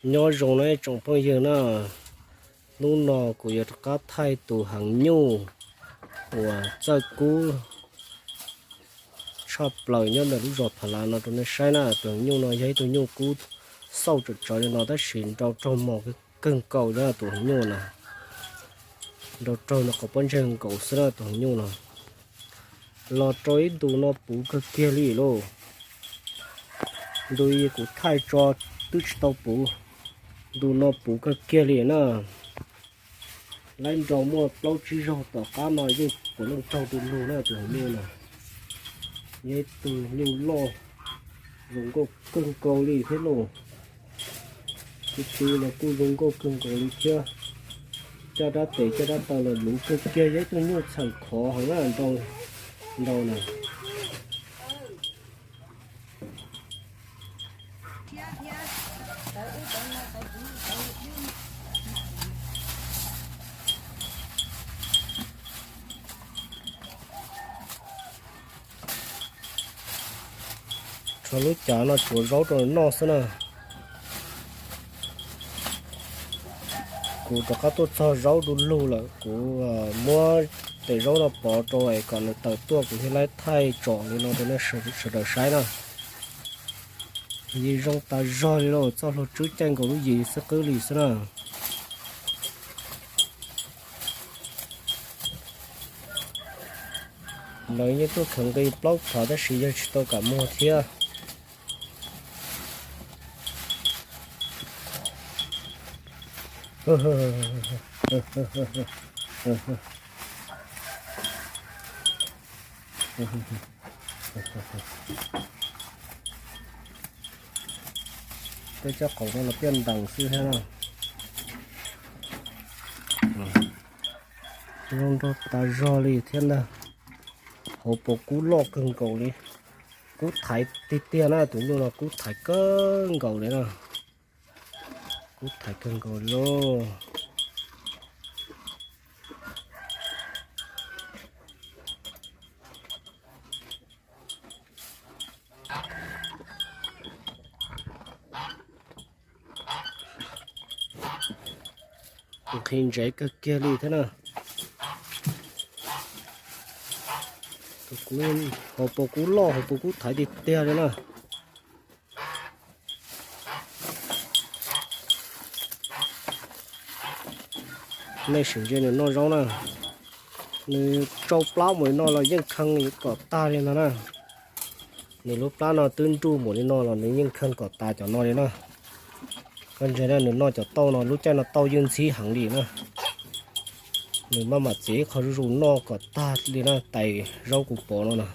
Nyob zoo no ib tsoom phooj ywg na, hnub no kuv yuav rov qab thaij tus heev nyuj uas txawj kub tshaj plaws nyob ntawm lub zos Pha La no rau nej saib na. Tus heev nyuj no yog ib tug nyuj kub xauj tsawv tsawv li no tab sis nrau raug mos kawg nkaus na tus heev nyuj na. Nrau raug ntawm qhov pob ntseg nkaus xwb na tus heev nyuj no. Los rau ib ntus no puv kawg kiag li lauj. Ntu kuv thaij tso twb tsis tau puv, ntu no puv kawg kiag li na. Laib nrau muaj plaub tsib zaug tom qab no yeej puav leej raug du lug na tus heev nyuj no. Yog ib tug nyuj loj zoo nkauj kawg nkaus li thiab lauj. Tus twg los kuj zoo nkauj kawg nkaus li thiab. Caj dab tes caj dab taw los luv kawg kiag, yog ib tug nyuj txheem khov heev na, nrau na. Rho lub cav no tsuav zaub rau noj xwb na. Kuv rov qab tuaj txog zaub du lug lawm, kuv muab tes zaub no pov rau es kom nws tawm tuaj kuv thiaj li thaij tsom li no rau nej sawv daws saib na. Yim zoo tas zog li lauj, txoj hlua tswb caij nkaus lub yim xwb qwb li xwb na. Lawv yeej tuaj khaws nqi plaub phav tab sis yawg tsis tau kam muag thiab. Tej cov qaum no los tiaj ntees xwb thiab na. Zoo nraug tas zog li thiab ntag. Hauv paus kub loj kawg nkaus li. Kub thaiv tiag tiag na, tus nyuj no kub thaiv kawg nkaus li na. Kub thaiv kawg nkaus li lauj. Nqhis ntsev kawg kiag li thiab na. Hauv paus kub loj, hauv paus kub thaiv tiag tiag li na. Nej sim ntsia nws noj zaub na, nws tsau plab mus li no los yeej khee kom tag li ntag na. Nws lub plab no twb nruj mus li no los nws yeej khee kom tas cov no li na. Koj ntsia na, nws noj cov tauj no, lub caij no tauj yeej ntxhib heev li na. Nws maj mam txiav ib qho zuj zus noj kom tag li na, tais zaub kuv pov no na.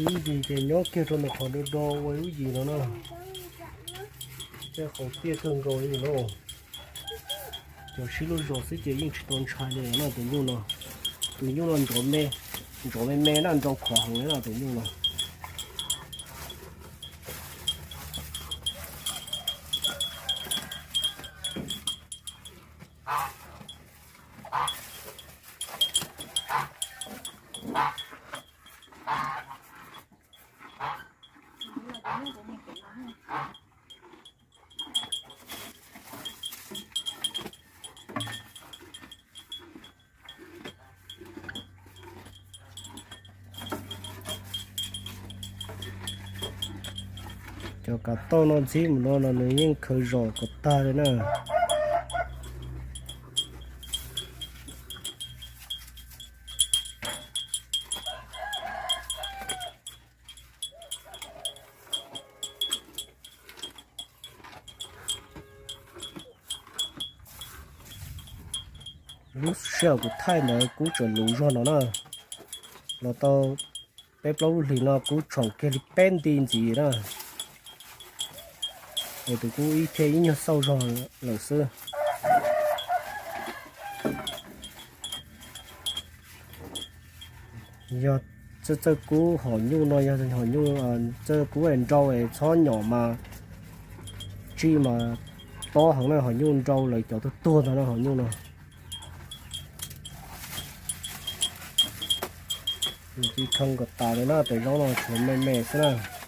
Ib ntsis ces nyob kiag rau ntawm qhov do do ua lub yim no na. Tej qhov tiaj kawg nkaus li no. Cov sib luag zos xwb ces yeej tsis tau ntshai li na tus nyuj no. Tus nyuj no ntsov me, ntsov me me na, nrau khov heev li na tus nyuj no. Cov kav tauj no ntxhib mus no los nws yeej khaws zom kom tag li na. Lub sij hawm kuv thaij ntawd kub tseem luv zog no na. Los tau peb plaub lub hlis no kub tshaum kiag li peb nti ntxiv na. Tus kub ib thiaj ib nyuag xauj zog lawm xwb. Yog txawj txawj kub hom nyuj no yog hom nyuj txawj kub es nrau es txhob nyom mas tsij mas tob heev na, hom nyuj nrau lawv cov tuag tuag ntag na hom nyuj no. Tsis khee kom tas li na, tes zaub no tshuav me me xwb na.